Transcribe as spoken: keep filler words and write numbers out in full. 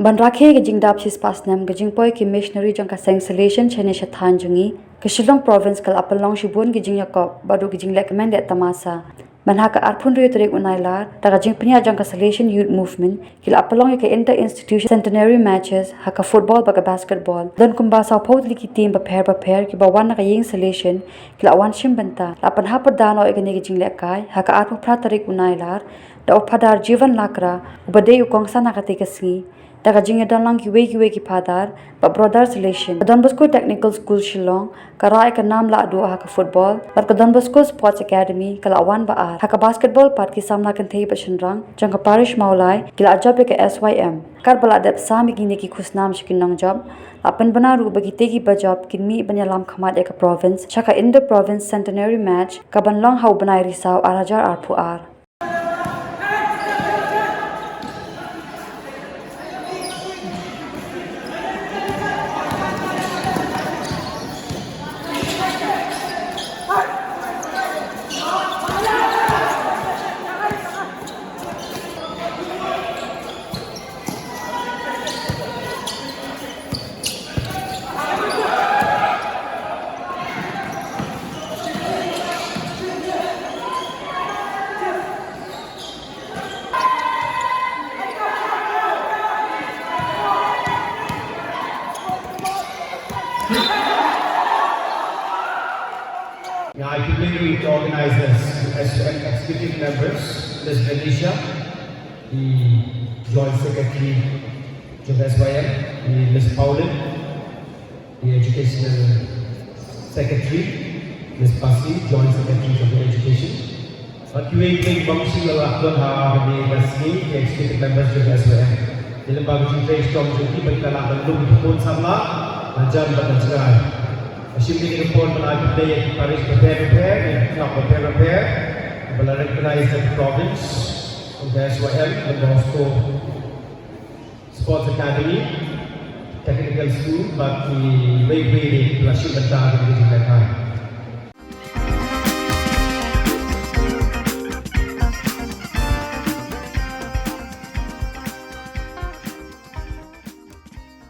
Ban rakhe ka jingdap shispah snem ka jingpoi ki missionary jong ka seng Salesian shane sha thaiñ jong ngi, ka Shillong Province ka la pynlong shibun ki jingïakop bad ruh ki jingleh kmen leh tamasa. Ban ha ka arphew hynriew tarik u Nailar, da ka jingpynïaid jong ka Salesian Youth Movement, ki la pynlong ïa ka Inter Institution Centenary Matches ha ka football bad ka basketball. Don kumba sawphew tylli ki team bapher bapher kiba wan na ka ïing Salesian, ki la wan shim bynta. La pynhap pyrda noh ïa kane ka jinglehkai ha ka arphew phra tarik u Nailar, da u Phadar Jivan Lakra, uba dei u kongsan ha katei ka sngi, da ka jingïadon lang kiwei kiwei ki phadar bad brother Salesian. Ka Don Bosco Technical School Shillong ka rah ïa ka nam lahduh ha ka football, bad ka Don Bosco Sports Academy ka la wan ba ar. Ha ka basketball pat, ki samla kynthei bad shynrang jong ka parish Mawlai ki la jop ïa ka S Y M. Katba la dep sam ïa kine ki khusnam sha ki nongjop, la pynbna ruh ba kitei kiba jop kin mih ban ïalam khmat ïa ka province sha ka Inter Province Centenary Match kaban long ha u bnai Risaw ar hajar arphew ar. Nga ai khublei ïa ki organizers, S Y M executive members, Miss Venetia, i Joint Secretary jong S Y M, i Miss Pauline, i Educational Secretary, Miss Pasi, Joint Secretary jong Education. Bad kiwei kiwei bym shym la lah don ha kane ka sngi, ki executive members jong S Y M. Te lem bad ka jingtrei shitom jong ki, ba ki la lah ban lum ki khun samla na jan bad na jngai. Ka shim kane ka por ban ai khublei ïa ki parish bapher bapher, ïa ki club bapher bapher, ba la recognize da ka province, jong ka S Y M, Don Bosco Sports Academy, Technical School, bad kiwei kiwei de ki la shim bynta ha kane ka jinglehkai.